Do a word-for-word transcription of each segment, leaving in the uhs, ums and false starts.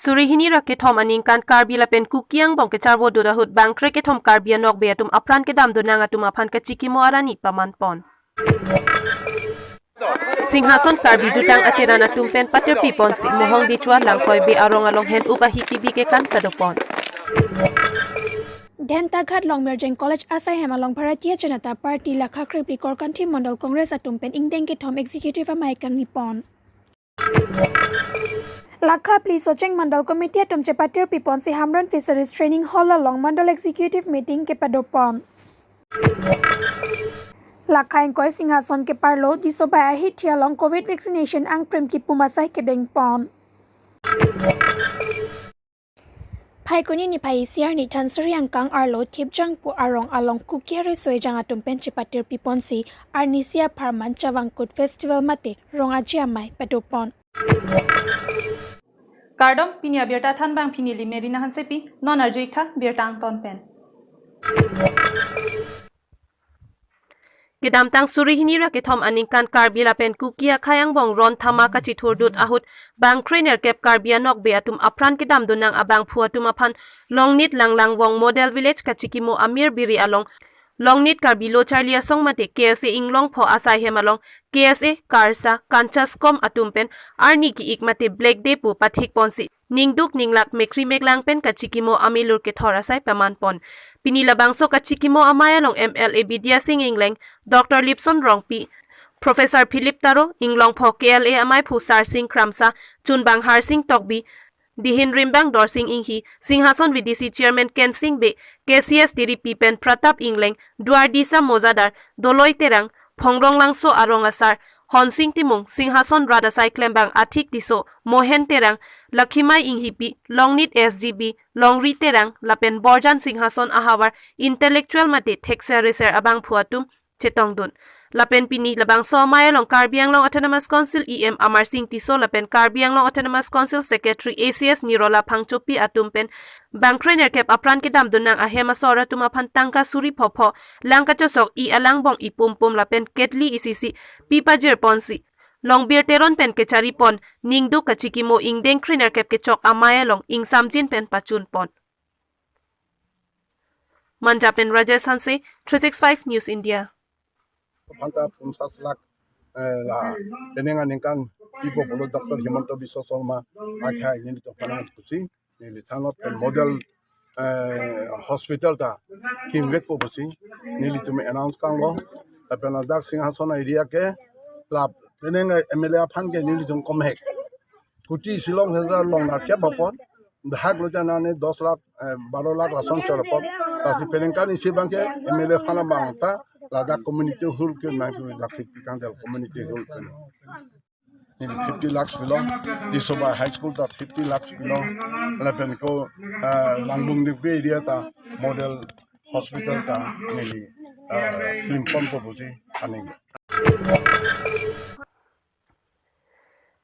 Suri hini ra kethom aningkan Karbi lapen Kuki angbong kecharvo dut ahut bang krekethom Karbi anokbe atum apran kedam donang atum aphan kachikimo arani paman pon. Singhason Karbi jutang ateran atum pen patirpi ponsi Mohong Dichwa Langkoi Bey arong along hen-up ahi kibi kekan chado pon. Dhentaghat Longmirjeng College asaihem along Bharatiya Janata Party lakha krepli Korkanthi Mandal Congress atum pen ingdeng kethom executive amei kangni pon. Lakha phli Socheng Mandal Committee atum chepatirpi ponsi Hamren Fisheries Training Hall along Mandal Executive Meeting kepado pon. Lakha ingkoi Singhason keparlo Disobai ahithi along Covid vaccination angprim kipum asai kedeng pon. Phaikuni niphai isi arni Thansiri angkang arlo Thipjangpu arong along Kuki riso-ejang atum pen chepatirpi ponsi arnisi apharman Chavangkut Festival mate Rong Aje amei pado pon. Kardom, pini abirta thanbang pini neli Merina Hansepi, non arju-ik tha birta angton pen. Kedamtang suri hini ra kethom aningkan Karbi lapen Kuki akhei angbong ron thama kachithur dut ahut bang krenerkep Karbi anokbe atum apran kedam donang abangphu atum aphan Longnit Langlangvong Model Village kachikimo amir biri along Longnit Karbi Lo Charli Asong mate K S A Inglongpho asaihem along K S A, KARSA, Kanchaskom atum pen arni ki-ik mate Black Day pu pathik ponsi ningduk ninglak mekri meklang pen kachikimo amelur kethor asai paman pon. Pini labangso kachikimo amei along M L A Bidya Sing Engleng, Doctor Lipson Rongpi, Professor Philip Taro, Inglongpho K L A ameiphu Sarsing Kramsa, Chunbang Harsing Tokbi, Dihin Rimbang Dorsing Inghi, Singhason V D C Chairman Kensing Bey, K C S Tiripi pen Pratap Engleng, Duardisa Mozadar, Doloi Terang, Phongrong Langso arong asar Honsing Timung, Singhason rat asai klembang Athik Tisso, Mohen Terang, Lakhimai Inghipi, Longnit S G B, Longri Terang, lapen Borjan Singhason ahavar intellectual mate thekser reser abangphu atum chetongdun. Lapen pini labangso amei along Karbi Anglong Autonomous Council E M Amarsing Tisso lapen Karbi Anglong Autonomous Council Secretary A C S Nirola Phangchopi atum pen bang krenerkep apran kedam donang ahem asor atum aphan tangka suri phopho, lang kachosok-i alangbong-i pumpum lapen ketli isi isi pi pajir ponsi Longbir Teron pen kechari pon ningduk kachikimo ingdeng krenerkep kechok amei along ingsamjin pen pachun pon. Manja pen Rajesh Hanse, three six five News India. Aphanta ponsas lakh, eh, la penang aningkan pipo pulo Doctor Himanta Biswa Sarma akhei nelitum aphan pusi neli thanot pen model, eh, hospital ta kimvekpo pusi nelitum announce kanglo. Lapen ladak Singhason area ke la penang M L A aphan ke nelitum komhek kuti Shillong Central longnarkep apot, bhag lo jana ne dos lakh, eh, baro lakh lason chor apot, lasi penang kan isi abang ke M L A aphan abang ta ladak community hall ke nangke daksi pikang del community hall ke. Neli fifty lakhs pilo, Disobai High School ta fifty lakhs pilo, lapen ko, eh, Langlung Dingpi area ta model hospital ta neli, eh, klim ponpo pusi aning.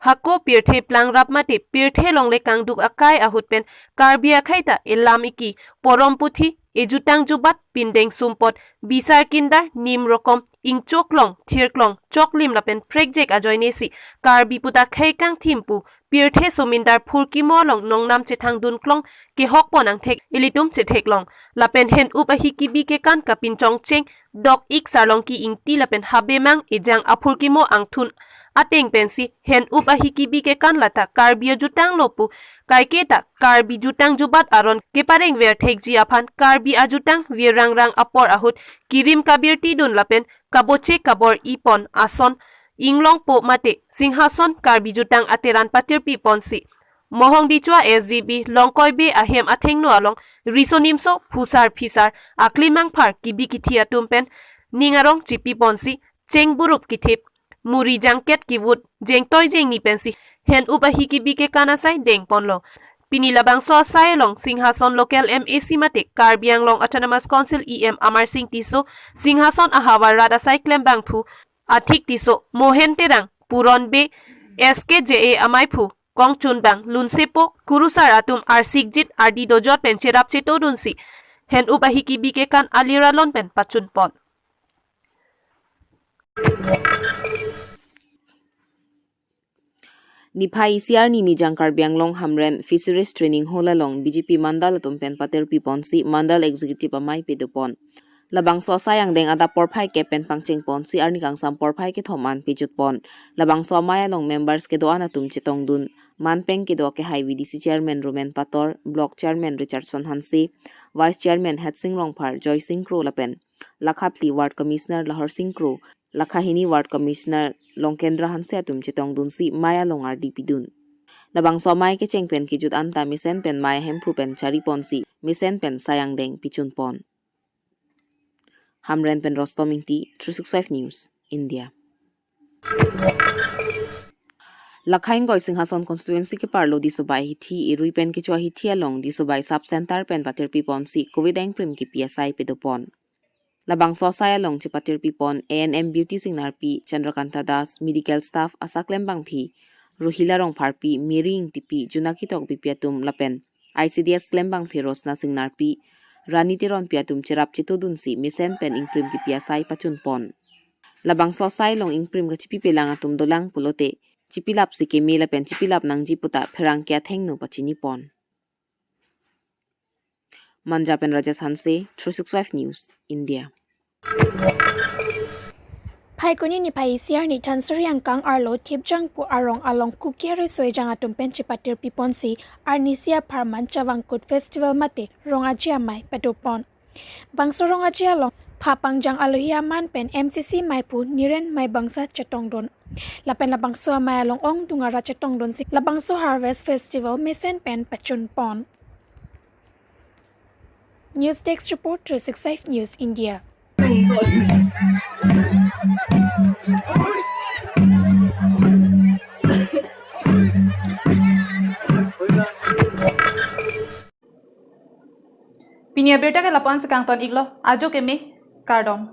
Hako pirthe plangrap mate pirthe longle kangduk akai ahut pen Karbi akhei ta elam iki, porom puthi, ejutang jubat, pindeng sumpot, bisar kindar, nim rokom, ingchoklong, thirklong, choklim lapen prekjek ajoine si Karbi puta khei kangthim pu pirthe somindar phurkimo along nongnam chethangdun klong kehok pon angthek ilitum chetheklong. Lapen hen-up ahi kibi kekan kapinchong cheng dok-ik Sarlongki Ingti lapen Habemang ejang aphurkimo angthun ateng pensi hen-up ahi kibi kekan lata Karbi ajutang lo pu kaike ta Karbi jutang jubat aron keparengver thekji aphan Karbi ajutang virrangrang apor ahut kirim kabirti dun lapen kaboche kabor-i pon ason Inglongpo mate Singhason Karbi jutang ateran patirpi ponsi Mohong Dichwa S G B Longkoi Bey ahem athengno along riso nimso phusar phisar aklimang phar kibi kithi atum pen ning arong chipi ponsi cheng burup kithip, muri jangket kivut, jengtoi jengni pensi hen-up ahi kibi kekan asai deng ponlo. Pini labangso asai along Singhason local M A C mate Karbi Anglong Autonomous Council E M Amarsing Tisso, Singhason ahavar rat asai klembangphu Athik Tisso, Mohen Terang, Puron Bey, S K J A ameiphu Kongchunbang, Lunsepo, kurusar atum arsikjit ardi dojot pen cherap chetodunsi hen-up ahi kibi kekan aliralon pen pachun pon. Niphai isi arni Nijang Karbi Anglong Hamren Fisheries Training Hall along B J P mandal atum pen patirpi ponsi mandal executive amei pado pon. Labangso asai angdeng adap porphai kep pen pangcheng ponsi arni kangsam porphai kethom an pejut pon. Labangso amei along members kedo-an atum chetongdun, manpeng kedo akehai V D C chairman Roman Pator, block chairman Richardson Hanse, vice chairman Hetsing Rongphar, Joy Sing Kro lapen lakha phli ward commissioner Lahor Sing Kro, lakha hini ward commissioner Longkendra Hanse atum chetongdunsi mei along ardi pidun. Labangso amei kecheng pen kejut anta mesen pen mei ahemphu pen chari ponsi mesen pen sai angdeng pichun pon. Hamren pen Rostom Ingti, three six five News, India. Lakha ingkoi Singhason constituency keparlo Disobai hithi, irui pen kecho ahithi along Disobai sub center pen patirpi ponsi Covid engprim kipi asai pado pon. Labangso asai along chepatirpi pon A N M Beauty Singnarpi, Chandrakanta Das, medical staff Asha Klembangphi, Rohila Rongpharpi, Mary Ingtipi, Junaki Tokbipi atum lapen I C D S Klembangphi Rosna Singnarpi, Rani Teronpi atum cherap chetodunsi mesen pen ingprim kipi asai pachun pon. Labangso asai along ingprim kachipipelang atum dolang pulote chipilapsi keme lapen chipilap nangji puta pherangke athengno pachini pon. Manja pen Rajesh Hanse, three six five News, India. Phaikuni niphai isi arni Thansari angkang arlo Thipjang pu arong along Kuki ari Soijang atum pen chepatirpi ponsi arnisi apharman Chavangkut Festival mate Rong Aje amei pado pon. Bangso Rong Aje along pha pangjang alohi aman pen M C C meiphu Niren Maibangsa chetongdun. Lapen labangso amei along ongdung arat chetongdunsi labangso Harvest Festival mesen pen pachun pon. News Desk Report, three six five News India. Pini abirta ke lapu-an si kangton iklo, ajo keme, kardom.